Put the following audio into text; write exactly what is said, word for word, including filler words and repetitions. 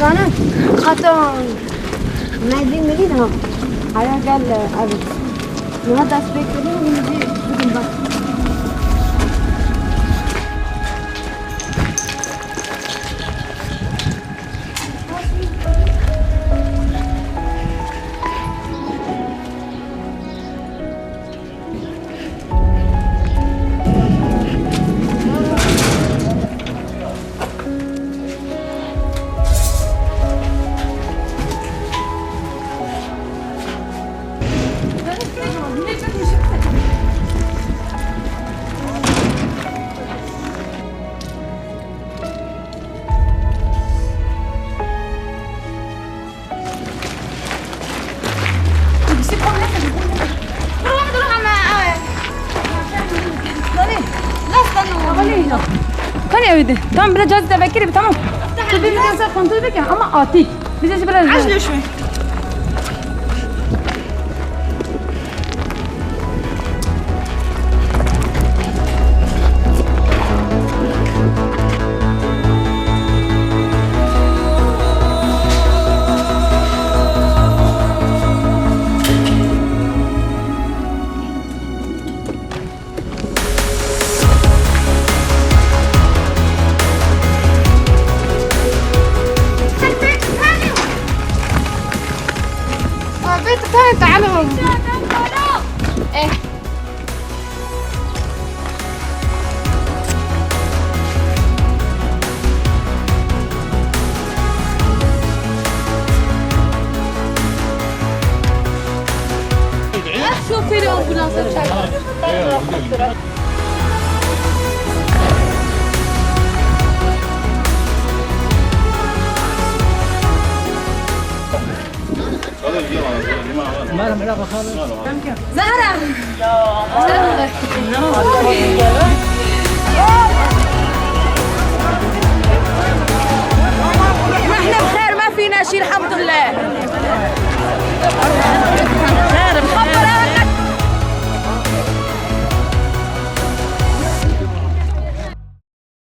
Ana, hata mezî milî de ha. Aya gel, evet. Niha dest pê kirin, hûn jî bidin bak. Tenê ew ê de. Tamam, bila cazî te vekirî, tamam. Tu bê vîdeo ser kontrol bike ama atî. Bize jî biraz. Ecele şoy. البيت الثاني، تعالوا. إيه. شوفي الأمبولانس. زهرة.